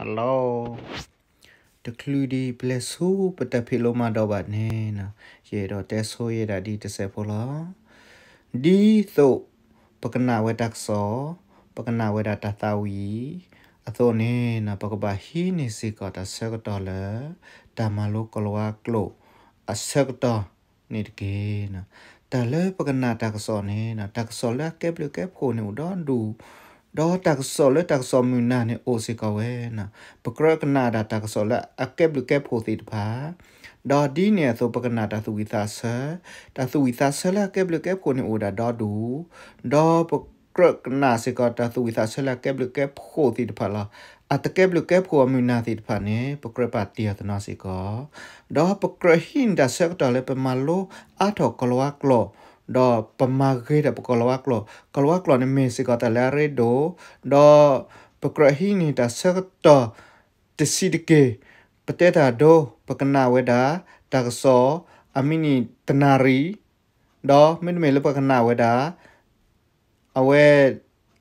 Hello, တချုးဒံးပလဲၤဆူပတၢ်ဖံးလိမၤဒိးဘၣ်န့ၣ်, ယအဲၣ်ဒိးတဲဆိယဲဒၣ်ဒ်တစဲးဖိလီၤ. ဒ်သိးပကနၣ်ဝဲတၢ်ကစီၣ်, ပကနၣ်ဝဲဒၣ်တၢ်သးဝံၣ်အသိးန့ၣ်, ပကဘၣ်ဟံးန့ၢ်စ့ၢ်ကီးတၢ်ဆၢကတီၢ်လၢ တၢ်မၤလိကီၤလၤဝါကျိာ်အဆၢကတီၢ်န့ၣ်တက့ၢ်. တၢ်လၢပကနၣ်တၢ်ကစီၣ်န့ၣ်, တၢ်ကစီၣ်လၢအကဲဘျုးကဲဖှိၣ်န့ၣ်အိၣ်ဒီဒူၣ်, ဒီးတၢ်ကစီၣ်လၢတၢ်ကစီၣ်မုာ်နၢ်န့ၣ်အိၣ်စ့ၢ်ကီးဝဲန့ၣ်, ပကြၢးကနၣ်ဒၣ်တၢ်ကစီၣ်လၢအကဲဘျုးကဲဖှိၣ်သ့ၣ်တဖၣ်, ဒီးဒ်န့ၣ်အသိးပကနၣ်တၢ်သူၣ်ဝံၣ်သးဆၢ, တၢ်သူၣ်ဝံၣ်သးဆၢလၢအကဲဘျုးကဲဖှိၣ်န့ၣ်အိၣ်ဝဲဒၣ်ဒီဒူၣ်, ဒီးပကြၢးကနၣ်စ့ၢ်ကီးတၢ်သူၣ်ဝံၣ်သးဆၢလၢအကဲဘျုးကဲဖှိၣ်သ့ၣ်တဖၣ်လီၤ. အတကဲဘျုးကဲဖှိၣ်အမုာ်နၢ်သ့ၣ်တဖၣ်န့ၣ် ပကြၢးပာ်တ့ၢ်အီၤတနီၤစ့ၢ်ကီး, ဒီးပကြၢးဟံးန့ၢ်တၢ်ဆၢကတီၢ်လၢပမၤလိအါထီၣ်ကီၤလၤဝါကျိာ်, ဒီးပမၤဂ့ၤဒၣ်ပကီၤလၤဝါကျိာ်, ကီၤလၤဝါကျိာ်န့ၣ်မ့ၢ်စ့ၢ်ကီးတၢ်လၢအရ့ဒိၣ်, ဒီးပကြၢးဟံးန့ၢ်တၢ်ဆၢကတီၢ်တဆံးတက့ၢ်. ပတဲတၢ်ဒိ ပကနၣ်ဝဲဒၣ် တၢ်ကစီၣ်အမံးနံးတနၣ်ရံၣ်, ဒီးမ့တမ့ၢ်လၢပကနၣ်ဝဲဒၣ် အဝဲ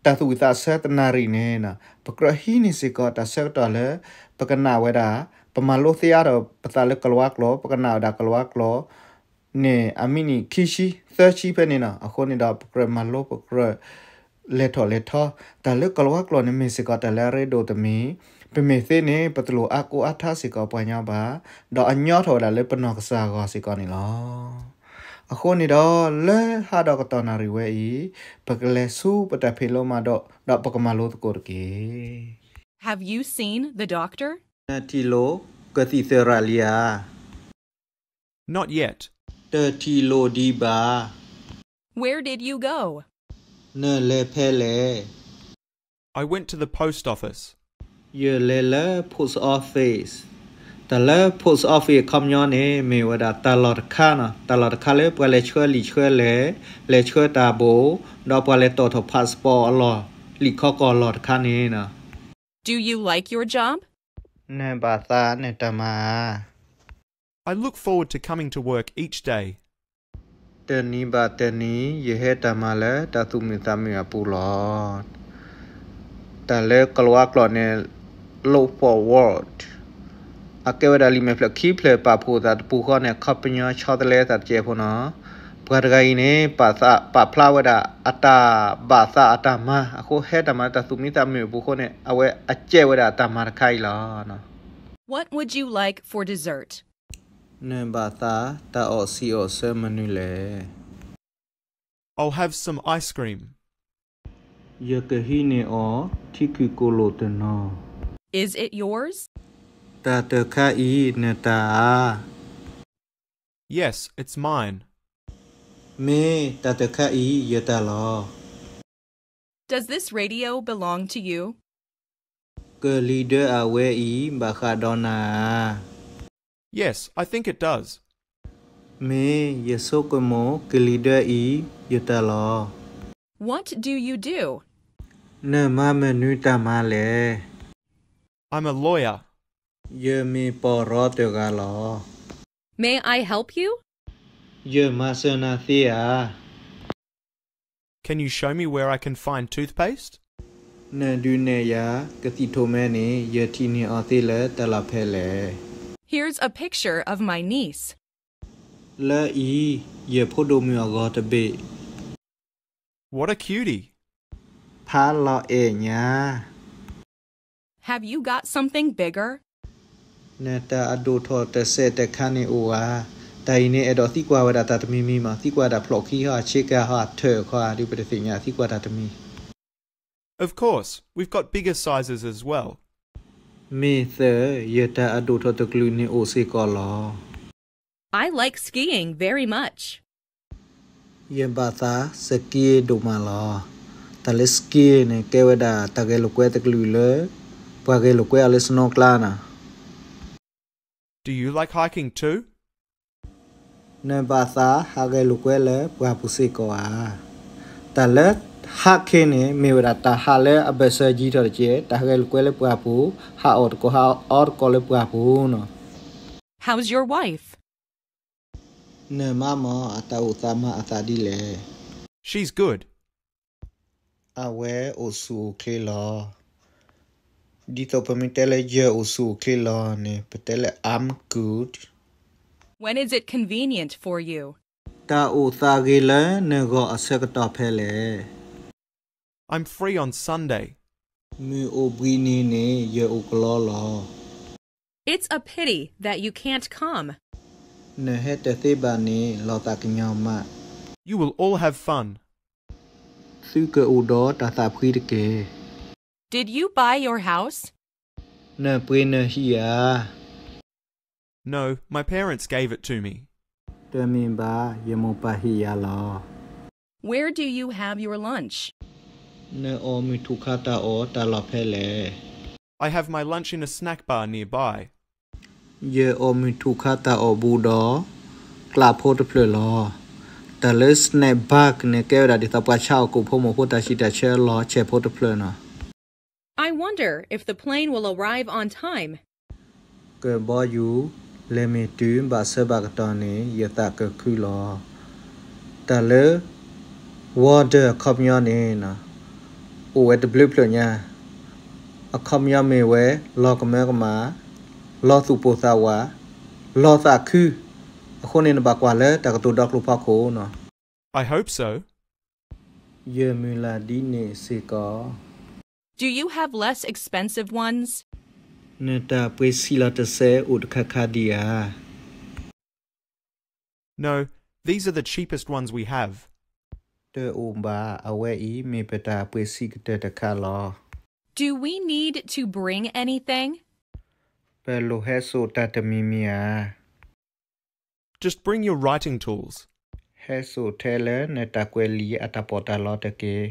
တၢ်သူၣ်ဝံၣ်သးဆၢတနၣ်ရံၣ်န့ၣ်, ပကြၢးဟံးန့ၢ်စ့ၢ်ကီးတၢ်ဆၢကတီၢ်လၢ ပကနၣ်ဝဲဒၣ်, ပမၤလိသ့အါထီၣ်ပသးလၢကီၤလၤဝါကျိာ်, ပကနၣ်ဝဲဒၣ်ကီၤလၤဝါကျိာ် န့ၣ် အမံးနံးခံဆံ သၢဆံဖဲန့ၣ်နီၤ. အဃိန့ၣ်ဒီး ပကြၢးမၤလိ ပကြၢးလဲၤထီၣ်လဲၤထီ, တၢ်လၢကီၤလၤဝါကျိာ်န့ၣ် မ့ၢ်စ့ၢ်ကီးတၢ်လၢအရ့ဒိၣ်တမံၤ, ပမ့ၢ်သ့န့ၣ် ပတလိၣ်အါကိးအါထါစ့ၢ်ကီးပှၤညီဘၣ်, ဒီးအညီထီၣ်ဝဲဒၣ်လၢပနီၢ်ကစၢ်အဂီၢ်စ့ၢ်ကီးန့ၣ်လီၤ. အဃိန့ၣ်ဒီး လၢဟါဒီးကတီၢ်နၣ်ရံၣ်ဝဲအံၤ, ပကလဲၤဆူပတၢ်ဖံးလိမၤဒိး, ဒီးပကမၤလိသကိးတက့ၢ်. Have you seen the doctor? နထံၣ်လိာ်ကသံၣ်သရၣ်လံဧါ. Not yet. တထံၣ်လိာ်ဒံးဘၣ်. Where did you go? နလဲၤဖဲလဲၣ်. I went to the post office. ယလဲၤလၢ post office. တၢ်လၢ post office အခီပညီန့ၣ် မ့ၢ်ဝဲဒၣ်တၢ်လီၢ်တခါနီၤ, တၢ်လီၢ်တခါလၢပှၤလဲၤဆှၢလံာ်ဆှၢလဲၢ်, လဲၤဆှၢတၢ်ဘိ, ဒီးပှၤလဲၤတီၣ်ထီၣ် passport အလီၢ်, လံာ်ခီကီၢ်လီၢ်တခါန့ၣ်နီၤ. Do you like your job? နဘၣ်သးနတၢ်မၤဧါ. I look forward to coming to work each day. တနံၤဘၣ်တနံၤ ယဟဲတၢ်မၤလၢတၢ်သူၣ်မုာ်သးမုာ်အပူၤလီၤ. တၢ်လၢကီၤလၤဝါကျိာ်န့ၣ် look forward အကဲဝဲဒၣ်လံာ်မဲာ်ဖျၢၣ်ခံဖျၢၣ် ပာ်ဖှိၣ်သးတပူၤဃီန့ၣ် အခီပညီဆီတလဲသးတစဲးဖိနီၤ. ပှၤတဂၤအံၤန့ၣ် ပာ်သး, ပာ်ဖျါဝဲဒၣ်အတၢ်ဘၣ်သးအတၢ်မၤအဃိ ဟဲတၢ်မၤလၢတၢ်သူၣ်မုာ်သးမုာ်အပူၤအဃိန့ၣ် အဝဲအစဲးဝဲဒၣ်အတၢ်မၤတခါအံၤလီၤ. What would you like for dessert? နဘၣ်သးတၢ်အီၣ်ဆံးအီၣ်ဆၢမနုၤလဲၣ်. I'll have some ice cream. ယကဟံးန့ၢ်အီၤ ထံခုၣ်ကိၣ်လိၣ်တနီၤ. Is it yours? တၢ်တခါအံၤ နတၢ်ဧါ. Yes, it's mine. မ့ၢ်တၢ်တခါအံၤ ယတၢ်လီၤ. Does this radio belong to you? ကလံၤဒၢအဝဲအံၤ ဘၣ်ဃးဒီးနၤဧါ. Yes, I think it does. မ့ၢ်ယဆိကမိၣ် ကလံၤဒၢအံၤ ယတၢ်လီၤ. What do you do? နမၤမနုၤတၢ်မၤလဲၣ်. I'm a lawyer. ယမ့ၢ်ပီၢ်ရီတဂၤလီၤ. May I help you? ယမၤစၢၤနၤသ့ဧါ. Can you show me where I can find toothpaste? နဒုးနဲၣ်ယၤ ကသံၣ်ထိးမဲန့ၣ် ယထံၣ်န့ၢ်အီၤသ့လၢတၢ်လီၢ်ဖဲလဲၣ်. Here's a picture of my niece. လၢအံၤ ယဖိဒိၣ်မုၣ်အဂီၤတဘ့ၣ်. What a cutie! ဖးလီၤအဲၣ်ညါ. Have you got something bigger? နတၢ်အဒိၣ်ထီၣ်တစဲးတခါန့ၣ်အိၣ်ဧါ. တၢ်အံၤန့ၣ် အဲၣ်ဒိးသံကွၢ်ဝဲဒၣ်တၢ်တမံၤမံၤမး, သံကွၢ်ဒၣ်ဖျိၣ်ခံဟီ ဆ့ကၤဟီ ထၢၣ်ခီ ဒ်ပတသ့ၣ်ညါ သံကွၢ်တၢ်တမံၤ. Of course, we've got bigger sizes as well. မ့ၢ်သၢၣ် ယတၢ်အဒိၣ်ထီၣ်တကလုာ်န့ၣ်အိၣ်စ့ၢ်ကီးလီၤ. I like skiing very much. ယဘၣ်သး ski ဒိၣ်မးလီၤ. တၢ်လၢ ski န့ၣ် ကဲဝဲဒၣ်တၢ်ဂဲၤလိာ်ကွဲတကလုာ်လၢ ပှၤဂဲၤလိာ်ကွဲအီၤလၢ snow ကျါနီၤ. Do you like hiking too? နဘၣ်သးဟးဂဲၤလိာ်ကွဲလၢပှၢ်ပူၤစ့ၢ်ကီးဧါ. တၢ်လၢ hiking န့ၣ် မ့ၢ်ဝဲဒၣ်တၢ်ဟးလၢအဘၢၣ်စၢၤယံၤထီၣ်တက့ၢ်, တၢ်ဟးဂဲၤလိာ်ကွဲလၢပှၢ်ပူၤ, ဟးအီၣ်တကိး ဟးအီတကိးလၢပှၢ်ပူၤနီၤ. How's your wife? နမါမ့ၢ်အတၢ်အိၣ်သးမၤအသးဒ်လဲၣ်. She's good. အဝဲအိၣ်ဆူၣ်အိၣ်ချ့လီၤ. ဒ်သိးပမ့ၢ်တဲလၢယအိၣ်ဆူၣ်အိၣ်ချ့လီၤန့ၣ် ပတဲလၢ I'm good. When is it convenient for you? တၢ်အိၣ်သးဂ့ၤလၢနဂီၢ်အဆၢကတီၢ်ဖဲလဲၣ်. I'm free on Sunday. မုၢ်အိၣ်ဘှံးနံၤန့ၣ် ယအိၣ်ကလီလီၤ. It's a pity that you can't come. နဟဲတသ့ဘၣ်န့ၣ် လီၤသးကညီၤမး. You will all have fun. သုကအိၣ်ဒီးတၢ်သးဖှံတက့ၢ်. Did you buy your house? နပှ့ၤနဟံၣ်ဧါ. No, my parents gave it to me. တမ့ၢ်ဘၣ်, ယမိၢ်ပၢ်ဟ့ၣ်ယၤလီၤ. Where do you have your lunch? နအီၣ်မုၢ်ထူၣ်ခါတၢ်အီၣ်တၢ်လီၢ်ဖဲလဲၣ်. I have my lunch in a snack bar nearby. ယအီၣ်မုၢ်ထူၣ်ခါတၢ်အီၣ်ဘူးဒီး ကျးဖိတဖျၢၣ်လီၤ. တၢ်လၢ snack bar န့ၣ် ကဲဝဲဒၣ်ဒ်သိးပှၤဆါအီၣ်ကိၣ်ဖိမိၢ်ဖိတၢ်ဆံးတၢ်ဆၢအလီၢ်ဆဲးဖိတဖျၢၣ်နီၤ. I wonder if the plane will arrive on time. ကဘီယူၤ လဲၤမ့ၢ်တုၤဘၣ်ဆၢဘၣ်ကတီၢ်န့ၣ် ယသးကခုလီၤ. တၢ်လၢ wonder အခီပညီန့ၣ် အိၣ်ဝဲတဘျုးဖျၢၣ်ညါ, အခီပညီမ့ၢ်ဝဲ လီၤကမၢကမၣ်, လီၤသူၣ်ပိၢ်သးဝး, လီၤသးခု, အဃိန့ၣ်နဘၣ်ကွၢ်လၢတၢ်ကတိၤဒီကျိၤဖီခိၣ်နီၤ. I hope so. ယမုၢ်လၢ်ဒ်န့ၣ်စ့ၢ်ကီး. Do you have less expensive ones? နတၢ်ပှ့ၤဆံးလီၤတစဲးအိၣ်တခါခါဒံးဧါ. No, these are the cheapest ones we have. တအိၣ်ဘၣ်, အဝဲအံၤမ့ၢ်ပတၢ်ပှ့ၤဆံးကတၢၢ်တခါလီၤ. Do we need to bring anything? ပလိၣ်ဟဲစိာ်တၢ်တမံၤမံၤဧါ. Just bring your writing tools. ဟဲစိာ်ထဲလၢနတၢ်ကွဲးလံာ်အတၢ်ပီးတၢ်လီတက့ၢ်.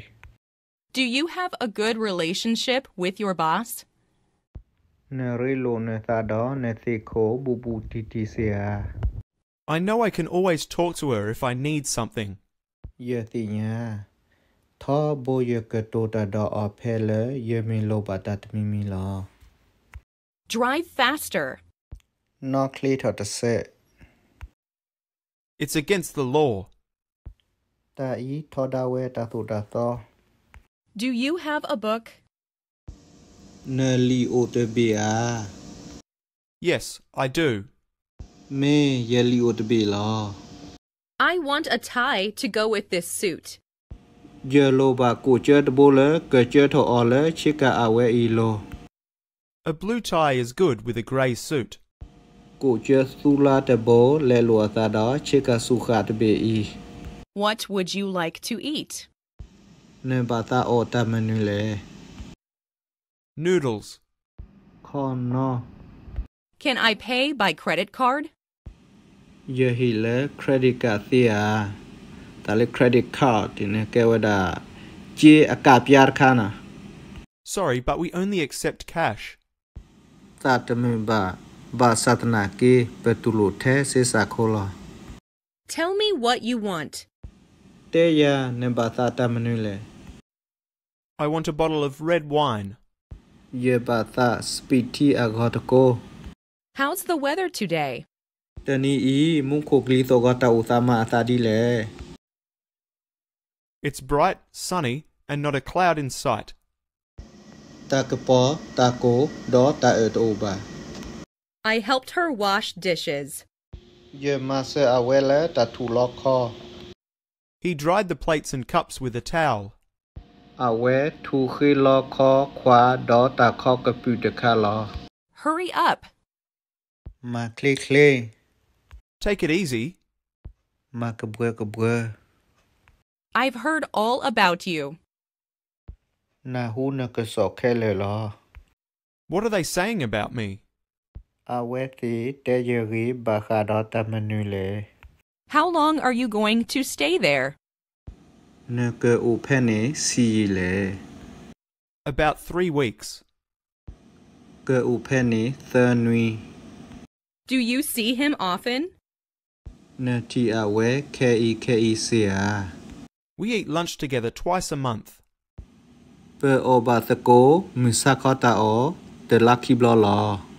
Do you have a good relationship with your boss? နရ့လိာ်နသးဒီးနသ့ၣ်ခိၣ်ဘူးဘူးတံၢ်တံၢ်စ့ၢ်ဧါ. I know I can always talk to her if I need something. ယသ့ၣ်ညါ, ထီဘိယကတိၤတၢ်ဒီးအီၤဖဲလၢယမ့ၢ်လိၣ်ဘၣ်တၢ်တမံၤမံၤလီၤ. Drive faster. နီၣ်ချ့ထီၣ်တစဲး. It's against the law. တၢ်အံၤထီဒါဝဲတၢ်သိၣ်တၢ်သီ. Do you have a book? နလံာ်အိၣ်တဘ့ၣ်ဧါ. Yes, I do. မ့ၢ်ယလံာ်အိၣ်တဘ့ၣ်လီၤ. I want a tie to go with this suit. ယလိၣ်ဘၣ်ကိးကၠၢတဘိလၢကကၠၢထီၣ်အီၤလၢဆ့ကၤအဝဲအံၤလီၤ. A blue tie is good with a grey suit. ကိးကၠၢသူလါတဘိလဲၤလိာ်အသးဒီးဆ့ကၤစူၤဃာ်တဘ့ၣ်အံၤ. What would you like to eat? နဘၣ်သးအီၣ်တၢ်မနုၤလဲၣ်. Noodles. ခီနီၣ်. Can I pay by credit card? ယဟ့ၣ်လၢ credit card သ့ဧါ. တၢ်လၢ credit card န့ၣ်ကဲဝဲဒၣ် က့အကးပၠါတခါနီၤ. Sorry, but we only accept cash. သးတမုာ်ဘၣ်, ဘၣ်ဆၣ်သနာ်က့ ပတူၢ်လိာ်ထဲစ့စးခိလီၤ. Tell me what you want. တဲယၤ နဘၣ်သးတၢ်မနုၤလဲၣ်. I want a bottle of red wine. ယဘၣ်သး spiti အဂီၤတကိး. How's the weather today? တနံၤအံၤ မူခိၣ်ကလံၤသီၣ်ဂီၤတၢ်အိၣ်သးမၤအသးဒ်လဲၣ်. It's bright, sunny, and not a cloud in sight. တၢ်ကပီၤ, တၢ်ကိၢ်, ဒီးတၢ်အၢၣ်တအိၣ်ဘၣ်. I helped her wash dishes. ယမၤစၢၤအဝဲလၢတၢ်ထူၣ်လီခီ. He dried the plates and cups with a towel. အဝဲထူၣ်ဃ့လီခီခွါဒီးတၢ်ခီကပုာ်တခါလီၤ. Hurry up. မၤချ့ချ့. Take it easy. မၤကဘှၢကဘှၢ. I've heard all about you. နၢ်ဟူနကစီၣ်ခဲလၢာ်လီၤ. What are they saying about me? အဝဲသ့ၣ်တဲယဂ့ၢ်ဘၣ်ဃးဒီးတၢ်မနုၤလဲၣ်. How long are you going to stay there? နကအိၣ်ဖဲန့ၣ်ဆံးယံာ်လဲၣ်. About three weeks. ကအိၣ်ဖဲန့ၣ်သၢနွံ. Do you see him often? နထံၣ်အဝဲခဲအံၤခဲအံၤစ့ၢ်ဧါ. We eat lunch together twice a month. ပအီၣ်ဘၣ်သကိးမုၢ်ဆါခီတၢ်အီၣ် တလါခံဘျီလီၤ.